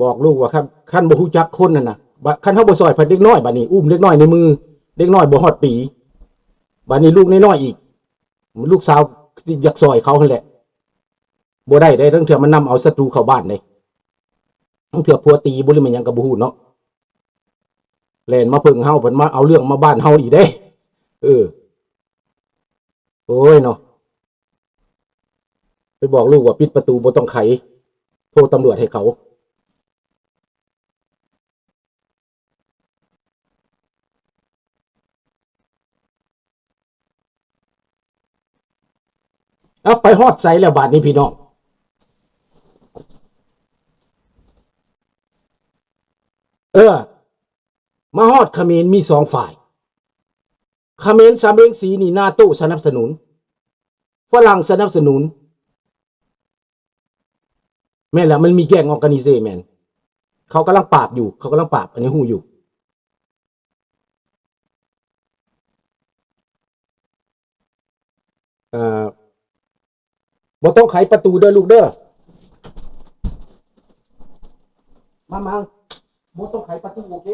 ບອກລູກວ່າ ຄັນ ຄັນບໍ່ຮູ້ຈັກຄົນຫັ້ນນະ ບາດ ຄັນເຮົາບໍ່ຊ່ອຍເພິ່ນ ເດັກນ້ອຍບາດນີ້ ອຸ້ມເດັກນ້ອຍໃນມື ເດັກນ້ອຍບໍ່ຮອດປີ ບາດນີ້ລູກນ້ອຍໆອີກ ລູກສາວຢາກຊ່ອຍເຂົາຫັ້ນແຫຼະ ບໍ່ໄດ້ເດ້ ລາງເທື່ອມັນນຳເອົາສັດຕູເຂົ້າບ້ານເດ້ ລາງເທື່ອຜົວຕີບໍ່ ຫຼືແມ່ນຫຍັງກໍບໍ່ຮູ້ເນາະ ແລ່ນມາເພິ່ງເຮົາ ເພິ່ນມາເອົາເລື່ອງມາບ້ານເຮົາອີກເດ້ ເອີ ໂອ້ຍເນາະ ໄປບອກລູກວ່າປິດປະຕູບໍ່ຕ້ອງໄຂ ໂທຕຳຫຼວດໃຫ້ເຂົາ. ເອົາ ໄປຮອດໃສແລ້ວບາດນີ້ພີ່ນ້ອງ? ເອີ ມາຮອດຂະເໝນມີສອງຝ່າຍ. ຂະເໝນສາມເລັງສີນີ້ ນາໂຕສະໜັບສະໜູນ ຝຣັ່ງສະໜັບສະໜູນ ແມ່ນແລ້ວ ມັນມີແກ້ງ organize ແມ່ນ ເຂົາກຳລັງປາບຢູ່ ເຂົາກຳລັງປາບ ອັນນີ້ຮູ້ຢູ່ ເອີ ບໍ່ຕ້ອງໄຂປະຕູເດີລູກເດີ ມາ ມາ ບໍ່ຕ້ອງໄຂປະຕູ ໂອເຄ.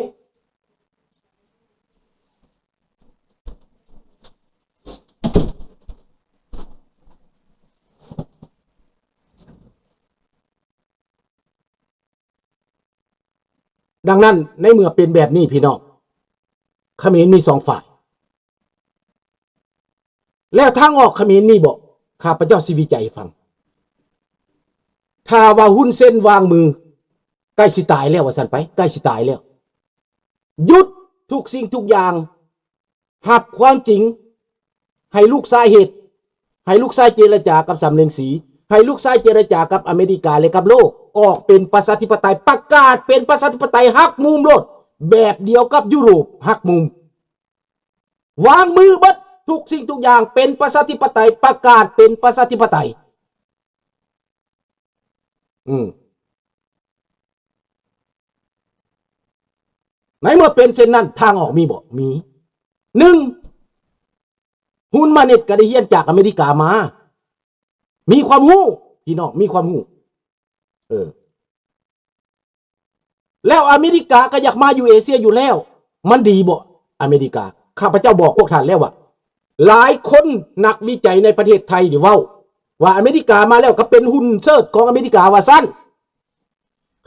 ດັ່ງນັ້ນ ໃນເມື່ອເປັນແບບນີ້ ພີ່ນ້ອງ ຂະເໝນມີສອງຝ່າຍ ແລ້ວທາງອອກຂະເໝນມີບໍ່? ຂ້າພະເຈົ້າຊິວິໄຈໃຫ້ຟັງ. ຖ້າວ່າຮຸນເຊັນວາງມື ໃກ້ຊິຕາຍແລ້ວ ວ່າຊັ້ນໄປ ໃກ້ຊິຕາຍແລ້ວ ຢຸດທຸກສິ່ງທຸກຢ່າງ ຮັບຄວາມຈິງ ໃຫ້ລູກຊາຍເຮັດ ໃຫ້ລູກຊາຍເຈລະຈາກັບສາມເລັງສີ ໃຫ້ລູກຊາຍເຈລະຈາກັບອາເມລິກາ ແລະ ກັບໂລກ ອອກເປັນປະຊາທິປະໄຕ ປະກາດເປັນປະຊາທິປະໄຕ ຫັກມຸມໂລດ ແບບດຽວກັບຢູໂຣບ ຫັກມຸມ ວາງມືເບິດ ທຸກສິ່ງທຸກຢ່າງເປັນປະຊາທິປະໄຕ ປະກາດເປັນປະຊາທິປະໄຕ. ອືມ ໃນເມື່ອເປັນເຊັ່ນນັ້ນ ທາງອອກມີບໍ່? ມີ ໜຶ່ງ ຮຸນມາເນັດກໍໄດ້ຮຽນຈາກອາເມລິກາມາ ມີຄວາມຮູ້ ພີ່ນ້ອງ ມີຄວາມຮູ້ ເອີ ແລ້ວອາເມລິກາກໍຢາກມາຢູ່ເອເຊຍຢູ່ແລ້ວ ມັນດີບໍ່ ອາເມລິກາ? ຂ້າພະເຈົ້າບອກພວກທ່ານແລ້ວວ່າ ຫຼາຍຄົນນັກວິໄຈໃນປະເທດໄທນີ້ເວົ້າວ່າ ອາເມລິກາມາແລ້ວກໍເປັນຮຸນເຊີດຂອງອາເມລິກາວ່າຊັ້ນ.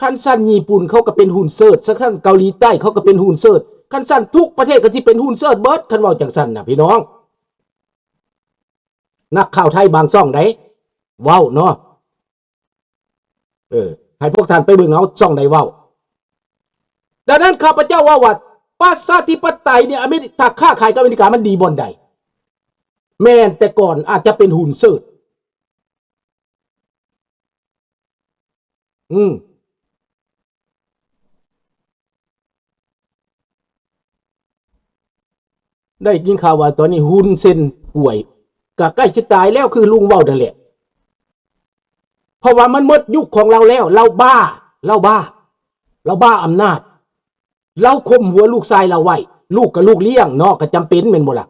ຄັນຊັ້ນຍີ່ປຸ່ນເຂົາກໍເປັນຮຸນເຊີດ ຄັນຊັ້ນເກົາຫຼີໃຕ້ເຂົາກໍເປັນຮຸນເຊີດ ຄັນຊັ້ນທຸກປະເທດກໍຊິເປັນຮຸນເຊີດເບິດ ຄັນເວົ້າຈັ່ງຊັ້ນນະພີ່ນ້ອງ. ນັກຂ່າວໄທບາງຊ່ອງໃດເວົ້າເນາະ ເອີ ໃຫ້ພວກທ່ານໄປເບິ່ງເອົາ ຊ່ອງໃດເວົ້າ. ດັ່ງນັ້ນ ຂ້າພະເຈົ້າເວົ້າວ່າ ປະຊາທິປະໄຕນີ້ ອາເມລິ ຖ້າຄ້າຂາຍກັບອາເມລິກາ ມັນດີບ່ອນໃດ? ແມ່ນແຕ່ກ່ອນອາດຈະເປັນຮຸນເຊີດ ອືມ ໄດ້ຍິນຂ່າວວ່າຕອນນີ້ຮຸນເຊັນປ່ວຍ ກະໃກ້ຊິຕາຍແລ້ວ ຄືລຸງເວົ້ານັ້ນແຫຼະ ເພາະວ່າມັນໝົດຍຸກຂອງລາວແລ້ວ ລາວບ້າ ລາວບ້າ ລາວບ້າອຳນາດ ລາວຂົ່ມຫົວລູກຊາຍລາວໄວ້ ລູກກໍລູກລ້ຽງເນາະ ກໍຈຳເປັນແມ່ນບໍ່ລະ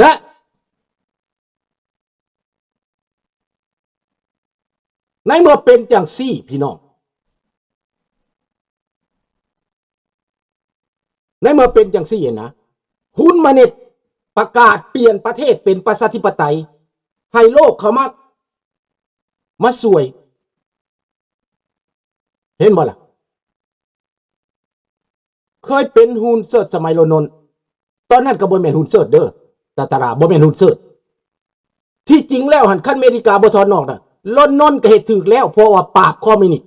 ນະ. ໃນເມື່ອເປັນຈັ່ງຊີ້ ພີ່ນ້ອງ ໃນເມື່ອເປັນຈັ່ງຊີ້ນະ ຮຸນມາເນັດປະກາດປ່ຽນປະເທດເປັນປະຊາທິປະໄຕ ໃຫ້ໂລກເຂົ້າມາ ມາຊ່ວຍ ເຫັນບໍ່ລະ? ເຄີຍເປັນຮຸນເຊີດສະໄໝລົນນົນ ຕອນນັ້ນກໍບໍ່ແມ່ນຮຸນເຊີດເດີ ຕາຕະລາ ບໍ່ແມ່ນຮຸນເຊີດ. ທີ່ຈິງແລ້ວຫັ້ນ ຄັນເມລິກາບໍ່ຖອນອອກນະ ລົນນົນກໍເຮັດຖືກແລ້ວ ເພາະວ່າປາບຄອມມິວນິດ.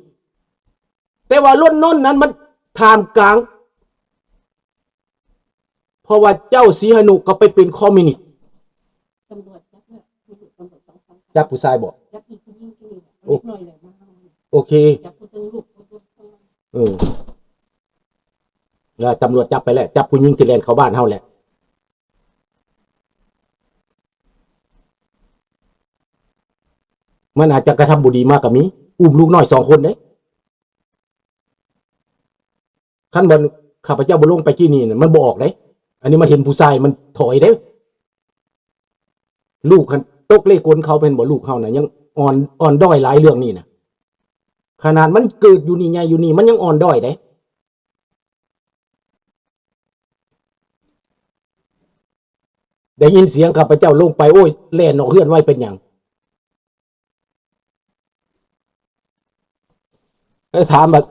ແຕ່ວ່າລົນນົນນັ້ນມັນທ່າມກາງ ເພາະວ່າເຈົ້າສີຫະນຸກໍໄປເປັນຄອມມິວນິດ. ຕຳຫຼວດຈັບແລ້ວ ຕຳຫຼວດສອງສາມ ຈັບຜູ້ຊາຍບໍ? ຈັບອີກຜູ້ຍິງຜູ້ນີ້ແຫຼະ ໂອ ເດັກນ້ອຍແຫຼະມາເຮົາ ໂອເຄ ຈັບຜູ້ເທິງລູກຜູ້ເທິງ ເອີ ແລ້ວຕຳຫຼວດຈັບໄປແລ້ວ ຈັບຜູ້ຍິງທີ່ແລ່ນເຂົ້າບ້ານເຮົາແຫຼະ. ມັນອາດຈະກະທຳບໍ່ດີມາກໍມີ ອຸ້ມລູກນ້ອຍສອງຄົນເດ້. ຄັນບໍ່ ຂ້າພະເຈົ້າບໍ່ລົງໄປທີ່ນີ້ນະ ມັນບໍ່ອອກເດ້. ອັນນີ້ມັນເຫັນຜູ້ຊາຍມັນຖອຍເດ້. ລູກຫັ້ນຕົກເລກົນເຂົາແມ່ນບໍ່? ລູກເຮົານະຍັງ ອ່ອນ ອ່ອນດ້ອຍຫຼາຍເລື່ອງນີ້ນະ. ຂະໜາດມັນເກີດຢູ່ນີ້ ໃຫຍ່ຢູ່ນີ້ ມັນຍັງອ່ອນດ້ອຍເດ້. ໄດ້ຍິນສຽງຂ້າພະເຈົ້າລົງໄປ ໂອ້ຍ ແລ່ນນອກເຮືອນໄວເປັນຫຍັງ? ໄປຖາມວ່າ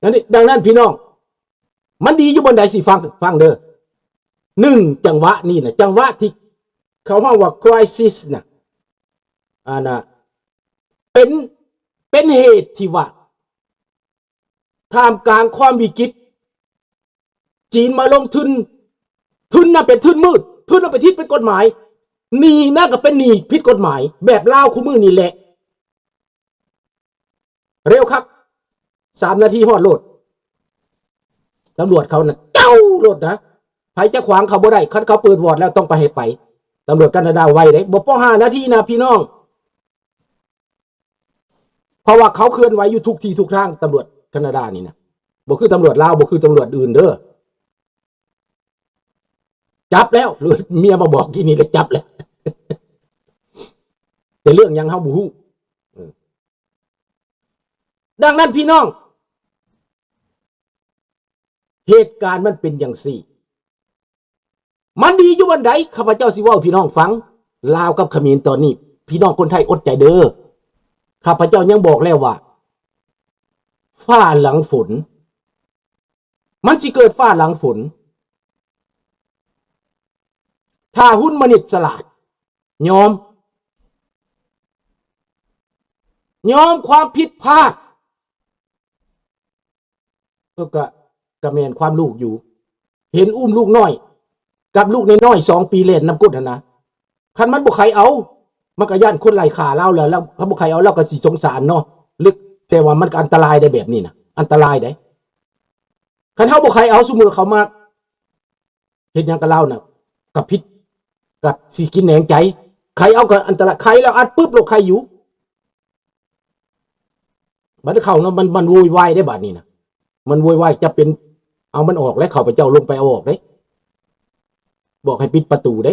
ອັນນີ້ ດັ່ງນັ້ນພີ່ນ້ອງ ມັນດີຢູ່ບ່ອນໃດ ຊິຟັງ ຟັງເດີ. ໜຶ່ງ ຈັງຫວະນີ້ນະ ຈັງຫວະທີ່ເຂົາເວົ້າວ່າ crisis ນະ ອັນນະ ເປັນ ເປັນເຫດທີ່ວ່າ ທ່າມກາງຄວາມວິກິດ ຈີນມາລົງທຶນ ທຶນນັ້ນເປັນທຶນມືດ ທຶນນັ້ນເປັນທິດເປັນກົດໝາຍ ໜີ້ນັ້ນກໍເປັນໜີ້ຜິດກົດໝາຍ ແບບລາວຄູ່ມື້ນີ້ແຫຼະ. ເລັວຄັກ ສາມນາທີຮອດໂລດ. ຕຳຫຼວດເຂົານະເຈົ້າໂລດນະ ໃຜຈະຂວາງເຂົາບໍ່ໄດ້. ຄັນເຂົາເປີດວອດແລ້ວຕ້ອງໄປໃຫ້ໄປ. ຕຳຫຼວດການາດາໄວເດ້ ບໍ່ພໍຫ້ານາທີນະພີ່ນ້ອງ. ເພາະວ່າເຂົາເຄື່ອນໄຫວຢູ່ທຸກທີ່ທຸກທາງ ຕຳຫຼວດການາດານີ້ນະ. ບໍ່ຄືຕຳຫຼວດລາວ ບໍ່ຄືຕຳຫຼວດອື່ນເດີ. ຈັບແລ້ວ ເມຍມາບອກກີ້ນີ້ແຫຼະ ຈັບແລ້ວ. ແຕ່ເລື່ອງຫຍັງເຮົາບໍ່ຮູ້. ເອີ ດັ່ງນັ້ນພີ່ນ້ອງ ເຫດການມັນເປັນຈັ່ງຊີ້. ມັນດີຢູ່ບ່ອນໃດ ຂ້າພະເຈົ້າຊິເວົ້າໃຫ້ພີ່ນ້ອງຟັງ. ລາວກັບຂະເໝນຕອນນີ້ ພີ່ນ້ອງຄົນໄທອົດໃຈເດີ. ຂ້າພະເຈົ້າຍັງບອກແລ້ວວ່າ ຟ້າຫຼັງຝົນ ມັນຊິເກີດຟ້າຫຼັງຝົນ ຖ້າຮຸນມະນິດສະຫຼາດ ຍອມ ຍອມຄວາມຜິດພາດ. ເອີ ກະ ກະແມ່ນຄວາມລູກຢູ່ ເຫັນອຸ້ມລູກນ້ອຍກັບລູກນ້ອຍໆ ສອງປີ ແລ່ນນຳກົດຫັ້ນນະ. ຄັນມັນບໍ່ໃຄ່ເອົາ ມັນກະຢ້ານຄົນໄລ່ຂ້າລາວແລ້ວ ລາວ ຄັນບໍ່ໃຄ່ເອົາ ລາວກະຊິສົງສານເນາະ ແຕ່ວ່າມັນກະອັນຕະລາຍໄດ໋ ແບບນີ້ນະ ອັນຕະລາຍໄດ໋. ຄັນເຮົາບໍ່ໃຄ່ເອົາ ສົມມຸດເຂົາມາ ເຮັດຫຍັງກັບລາວນະ ກະຜິດ ກະຊິກິນແໜງໃຈ. ໃຄ່ເອົາກະອັນຕະລາຍ ໃຄ່ແລ້ວອັດປຶບໂລດ ໃຄ່ຢູ່. ບັດເຂົ້ານະ ມັນ ມັນໂວຍວາຍເດ້ ບາດນີ້ນະ ມັນໂວຍວາຍ. ຈະເປັນ ເອົາມັນອອກແລ້ວ ເຂົາພະເຈົ້າລົງໄປເອົາອອກເດ້ ບອກໃຫ້ປິດປະຕູເດ້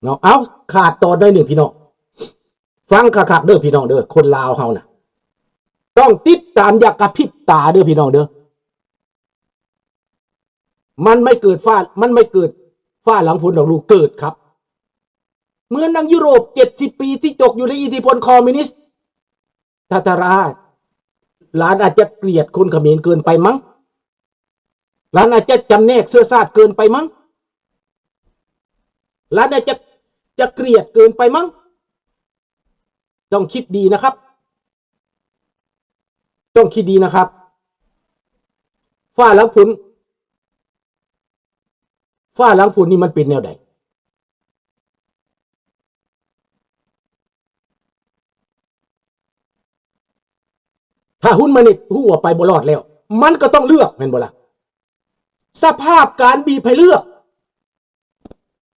ເນາະ. ເອົ້າ ຂາດຕອນໜ້ອຍໜຶ່ງພີ່ນ້ອງ ຟັງຄັກໆເດີພີ່ນ້ອງເດີ. ຄົນລາວເຮົານະ ຕ້ອງຕິດຕາມຢ່າກະພິບຕາເດີພີ່ນ້ອງເດີ. ມັນໄມ່ເກີດຟ້າ ມັນໄມ່ເກີດຟ້າຫຼັງຝົນດອກລູກ ເກີດຄັບ. ເໝືອນດັ່ງຢູໂຣບເຈັດສິບປີທີ່ຕົກຢູ່ໃນອິດທິພົນຄອມມິວນິດ. ທ່ານທາລາ ຫຼານອາດຈະກຽດຄົນຂະເໝນເກີນໄປມັງ. ຫຼານອາດຈະຈຳແນກເຊື້ອຊາດເກີນໄປມັງ. ຫຼານອາດຈະ ຈະກຽດເກີນໄປມັງ. ຕ້ອງຄິດດີນະຄັບ. ຕ້ອງຄິດດີນະຄັບ. ຟ້າຫຼັງຝົນ ຟ້າຫຼັງຝົນນີ້ມັນເປັນແນວໃດ? ຖ້າຮຸນມະນິດຮູ້ວ່າໄປບໍ່ລອດແລ້ວ ມັນກໍຕ້ອງເລືອກ ແມ່ນບໍ່ລະ? ສະພາບການບີບໃຫ້ເລືອກ.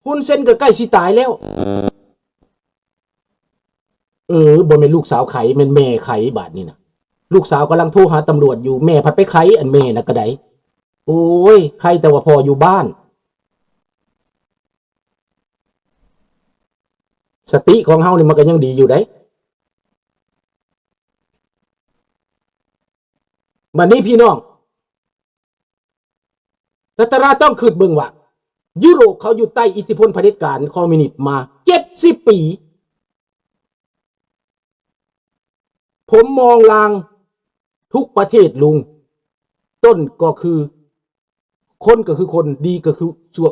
ຮຸນເຊັນກໍໃກ້ຊິຕາຍແລ້ວ. ເອີ ບໍ່ແມ່ນລູກສາວໄຂ ແມ່ນແມ່ໄຂບາດນີ້ນະ. ລູກສາວກຳລັງໂທຫາຕຳຫຼວດຢູ່ ແມ່ພັດໄປໄຂ ອັນແມ່ນະກະໄດ. ໂອ້ຍ ໄຄແຕ່ວ່າພໍ່ຢູ່ບ້ານ. ສະຕິຂອງເຮົານີ້ມັນກໍຍັງດີຢູ່ໃດ. ບັດນີ້ພີ່ນ້ອງ ລັດຕະລາຕ້ອງຄິດເບິ່ງວ່າ ຢູໂຣບເຂົາຢູ່ໃຕ້ອິດທິພົນຜະເດັດການຄອມມິວນິດມາເຈັດສິບປີ. ຜົມມອງລາງທຸກປະເທດລຸງ ຕົ້ນກໍຄື ຄົນກໍຄືຄົນ ດີກໍຄືຊົ່ວ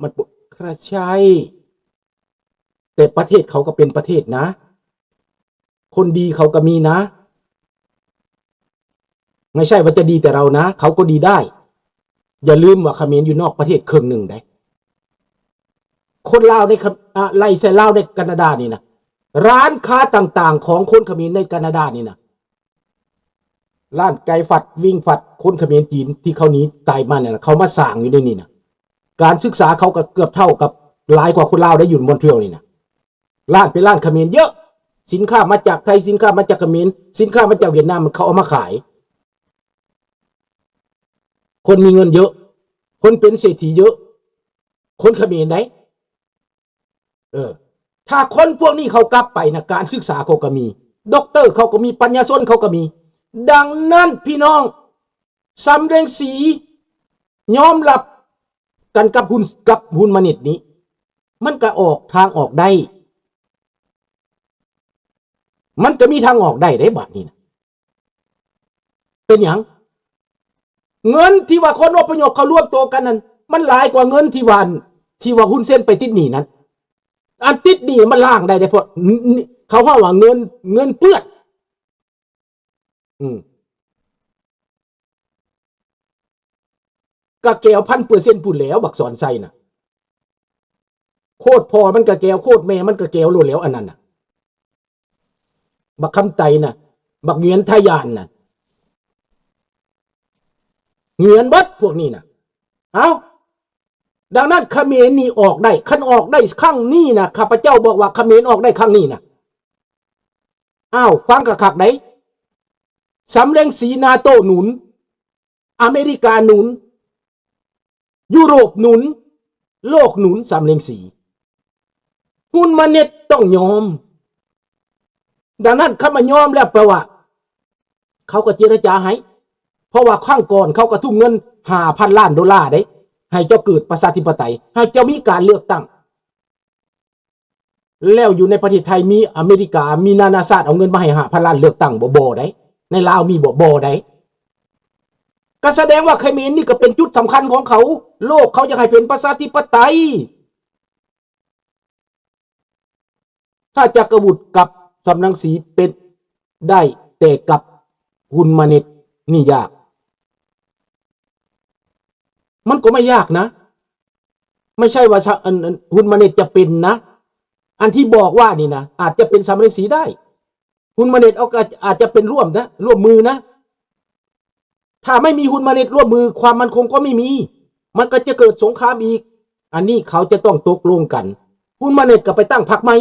ມັນບໍ່ ກະໃຊ່ ແຕ່ປະເທດເຂົາກໍເປັນປະເທດນະ ຄົນດີເຂົາກໍມີນະ ໄມ່ໃຊ່ວ່າຈະດີແຕ່ເຮົານະ ເຂົາກໍດີໄດ້. ຢ່າລືມວ່າຂະເໝນຢູ່ນອກປະເທດເຄິ່ງໜຶ່ງໃດ໋. ຄົນລາວໃນ ອາ ໄລ່ໃສ່ລາວໃນການາດານີ້ນະ ຮ້ານຄ້າຕ່າງໆຂອງຄົນຂະເໝນໃນການາດານີ້ນະ ຮ້ານໄກ່ຟັດ ວິງຟັດ ຄົນຂະເໝນຈີນທີ່ເຂົາໜີຕາຍມານັ້ນນະ ເຂົາມາສ້າງຢູ່ໃນນີ້ນະ. ການສຶກສາເຂົາກໍເກືອບເທົ່າກັບ ຫຼາຍກວ່າຄົນລາວໄດ້ຢູ່ມອນທຣີອອລນີ້ນະ. ຮ້ານເປັນຮ້ານຂະເໝນເຍອະ ສິນຄ້າມາຈາກໄທ ສິນຄ້າມາຈາກຂະເໝນ ສິນຄ້າມາຈາກຫວຽດນາມ ເຂົາເອົາມາຂາຍ. ຄົນມີເງິນເຍອະ ຄົນເປັນເສດຖີເຍອະ ຄົນຂະເໝນໃດ ເອີ ຖ້າຄົນພວກນີ້ເຂົາກັບໄປນະ ການສຶກສາເຂົາກໍມີ ດັອກເຕີເຂົາກໍມີ ປັນຍາຊົນເຂົາກໍມີ. ດັ່ງນັ້ນພີ່ນ້ອງ ສຳເລັງສີຍອມຮັບກັນກັບຮຸນ ກັບຮຸນມານິດນີ້ ມັນກໍອອກທາງອອກໄດ້ ມັນກໍມີທາງອອກໄດ້ເດ້ບາດນີ້ນະ. ເປັນຫຍັງ? ເງິນທີ່ວ່າຄົນອະພະຍົບເຂົາລວມໂຕກັນນັ້ນ ມັນຫຼາຍກວ່າເງິນທີ່ວ່າ ທີ່ວ່າຮຸນເຊັນໄປຕິດໜີ້ນັ້ນ. ອັນຕິດໜີ້ມັນລ້າງໄດ້ເດ້ ເພາະ ເຂົາເວົ້າວ່າເງິນ ເງິນເປື້ອນ. ອືມ ກະແກວພັນເປີເຊັນພຸ້ນແຫຼ້ວ ບັກສອນໄຊນະ. ໂຄດພໍ່ມັນກະແກວ ໂຄດແມ່ມັນກະແກວໂລດແຫຼ້ວ ອັນນັ້ນນະ. ບັກຄຳໄຕນະ ບັກຫງຽນທະຍານນະ ຫງຽນເບິດພວກນີ້ນະ. ເອົ້າ ດັ່ງນັ້ນຂະເໝນນີ້ອອກໄດ້ ຄັນອອກໄດ້ຄັ້ງນີ້ນະ ຂ້າພະເຈົ້າບອກວ່າຂະເໝນອອກໄດ້ຄັ້ງນີ້ນະ. ອ້າວ ຟັງຄັກໆໃດ໋ ສຳເລັງສີນາໂຕໜູນ ອາເມລິກາໜູນ ຢູໂຣບໜູນ ໂລກໜູນ ສຳເລັງສີ ຮຸນມາເນັດຕ້ອງຍອມ. ດັ່ງນັ້ນ ຄຳວ່າຍອມແລ້ວແປວ່າ ເຂົາກໍເຈລະຈາໃຫ້ ເພາະວ່າຄັ້ງກ່ອນເຂົາກໍທຸ່ມເງິນຫ້າພັນລ້ານໂດລາເດ້ ໃຫ້ເຈົ້າເກີດປະຊາທິປະໄຕ ໃຫ້ເຈົ້າມີການເລືອກຕັ້ງ. ແລ້ວຢູ່ໃນປະເທດໄທມີອາເມລິກາ ມີນານາຊາດເອົາເງິນມາໃຫ້ຫ້າພັນລ້ານເລືອກຕັ້ງບໍ່? ບໍ່ໄດ໋. ໃນລາວມີບໍ່? ບໍ່ໄດ໋. ກໍສະແດງວ່າຂະເໝນນີ້ກໍເປັນຈຸດສຳຄັນຂອງເຂົາ. ໂລກເຂົາຢາກໃຫ້ເປັນປະຊາທິປະໄຕ. ຖ້າຈັກກະວຸດກັບສຳລັງສີເປັນໄດ້ ແຕ່ກັບຮຸນມາເນັດນີ້ຍາກ. ມັນກໍໄມ່ຍາກນະ. ໄມ່ໃຊ່ວ່າ ສະ ອັນ ອັນ ຮຸນມາເນັດຈະເປັນນະ. ອັນທີ່ບອກວ່ານີ້ນະ ອາດຈະເປັນສຳລັງສີໄດ້. ຮຸນມາເນັດເອົາ ກໍອາດຈະເປັນຮ່ວມນະ ຮ່ວມມືນະ. ຖ້າໄມ່ມີຮຸນມາເນັດຮ່ວມມື ຄວາມໝັ້ນຄົງກໍໄມ່ມີ. ມັນກໍຈະເກີດສົງຄາມອີກ. ອັນນີ້ເຂົາຈະຕ້ອງຕົກລົງກັນ. ຮຸນມາເນັດກໍໄປຕັ້ງພັກໃໝ່.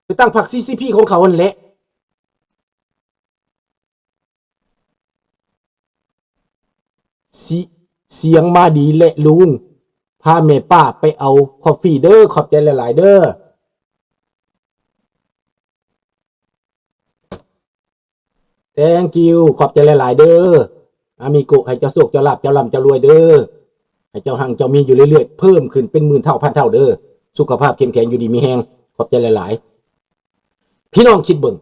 ໄປຕັ້ງພັກ ຊີ ຊີ ພີ ຂອງເຂົາຫັ້ນແຫຼະ. ສ- ສຽງມາດີແຫຼະລຸງ. ພາແມ່ປ້າໄປເອົາຄອບຟີເດີ. ຂອບໃຈຫຼາຍໆເດີ. Thank you. ຂອບໃຈຫຼາຍໆເດີ ອາມິໂກະ. ໃຫ້ເຈົ້າໂຊກ ເຈົ້າລາບ ເຈົ້າລ່ຳ ເຈົ້າລວຍເດີ. ໃຫ້ເຈົ້າຮັ່ງເຈົ້າມີຢູ່ເລື້ອຍໆ ເພີ່ມຂຶ້ນເປັນໝື່ນເທົ່າພັນເທົ່າເດີ. ສຸຂະພາບເຂັ້ມແຂງ ຢູ່ດີມີແຮງ. ຂອບໃຈຫຼາຍໆ. ພີ່ນ້ອງຄິດເບິ່ງ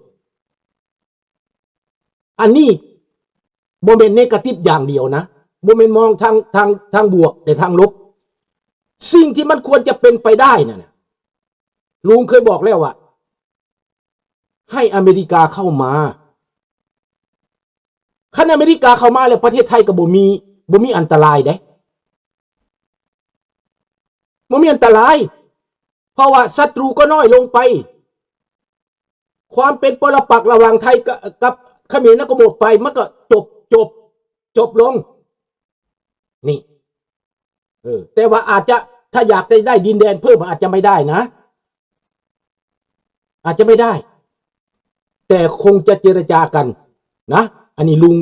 ອັນນີ້ບໍ່ແມ່ນເນກາຕິບຢ່າງດຽວນະ. ບໍ່ແມ່ນມອງທາງ ທາງ ທາງບວກ ແຕ່ທາງລົບ. ສິ່ງທີ່ມັນຄວນຈະເປັນໄປໄດ້ນັ້ນນະ ລຸງເຄີຍບອກແລ້ວວ່າ ໃຫ້ອາເມລິກາເຂົ້າມາ. ຄັນອາເມລິກາເຂົ້າມາແລ້ວ ປະເທດໄທກໍບໍ່ມີ ບໍ່ມີອັນຕະລາຍເດ້. ບໍ່ມີອັນຕະລາຍ ເພາະວ່າສັດຕູກໍນ້ອຍລົງໄປ. ຄວາມເປັນປໍລະປັກລະຫວ່າງໄທກະ ກັບຂະເໝນນັ້ນກໍໝົດໄປ. ມັນກໍຈົບ ຈົບ ຈົບລົງ. ນີ້ ເອີ ແຕ່ວ່າອາດຈະ ຖ້າຢາກຈະໄດ້ດິນແດນເພີ່ມ ອາດຈະໄມ່ໄດ້ນະ ອາດຈະໄມ່ໄດ້ ແຕ່ຄົງຈະເຈລະຈາກັນນະ. ອັນນີ້ລຸງ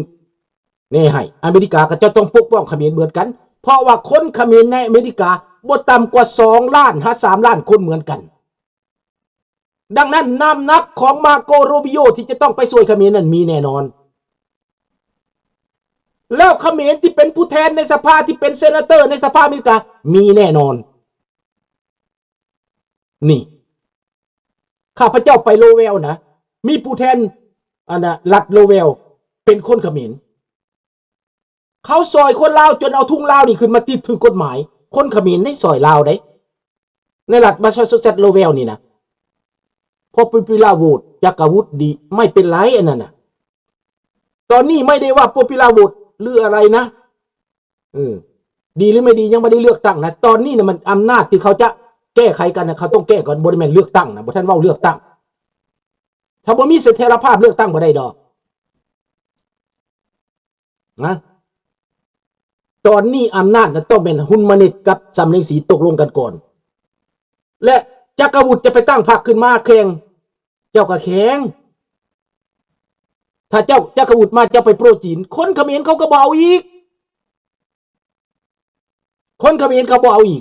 ແນໃຫ້ ອາເມລິກາກໍຈະຕ້ອງປົກປ້ອງຂະເໝນເໝືອນກັນ ເພາະວ່າຄົນຂະເໝນໃນອາເມລິກາບໍ່ຕ່ຳກວ່າສອງລ້ານຫາສາມລ້ານຄົນເໝືອນກັນ. ດັ່ງນັ້ນ ນ້ຳໜັກຂອງມາໂກໂຣບິໂອທີ່ຈະຕ້ອງໄປຊ່ວຍຂະເໝນນັ້ນມີແນ່ນອນ. ແລ້ວຂະເໝນທີ່ເປັນຜູ້ແທນໃນສະພາ ທີ່ເປັນເຊນາເຕີໃນສະພາອາເມລິກາ ມີແນ່ນອນ. ນີ້ ຂ້າພະເຈົ້າໄປໂລແວວນະ ມີຜູ້ແທນ ອັນນະ ລັດໂລແວວ ເປັນຄົນຂະເໝນ. ເຂົາຊ່ອຍຄົນລາວຈົນເອົາທຸງລາວນີ້ຂຶ້ນມາຕິດຖືກກົດໝາຍ. ຄົນຂະເໝນໃນຊ່ອຍລາວໃດ໋ ໃນລັດມາຊາຊູເຊັດ ໂລແວວນີ້ນະ. ເພາະ popular vote ຈັກກະວຸດດີ ໄມ່ເປັນໄລ ອັນນັ້ນນະ. ຕອນນີ້ໄມ່ໄດ້ວ່າ popular vote ຫຼືອະໄລນະ ເອີ ດີຫຼືໄມ່ດີ ຍັງບໍ່ໄດ້ເລືອກຕັ້ງນະ. ຕອນນີ້ນະ ມັນອຳນາດທີ່ເຂົາຈະແກ້ໄຂກັນນະ ເຂົາຕ້ອງແກ້ກ່ອນ ບໍ່ໄດ້ແມ່ນເລືອກຕັ້ງນະ. ບໍ່ທັນເວົ້າເລືອກຕັ້ງ ຖ້າບໍ່ມີສະຖຽນລະພາບ ເລືອກຕັ້ງບໍ່ໄດ້ດອກ. ນະ ຕອນນີ້ອຳນາດນະ ຕ້ອງແມ່ນຮຸນມາເນັດກັບສຳເລັງສີຕົກລົງກັນກ່ອນ ແລະ ຈັກກະວຸດຈະໄປຕັ້ງພັກຂຶ້ນມາແຂ່ງ ເຈົ້າກໍແຂ່ງ. ຖ້າເຈົ້າ ຈັກກະວຸດມາ ເຈົ້າໄປໂປຣຈີນ ຄົນຂະເໝນເຂົາກໍບໍ່ເອົາອີກ. ຄົນຂະເໝນເຂົາບໍ່ເອົາອີກ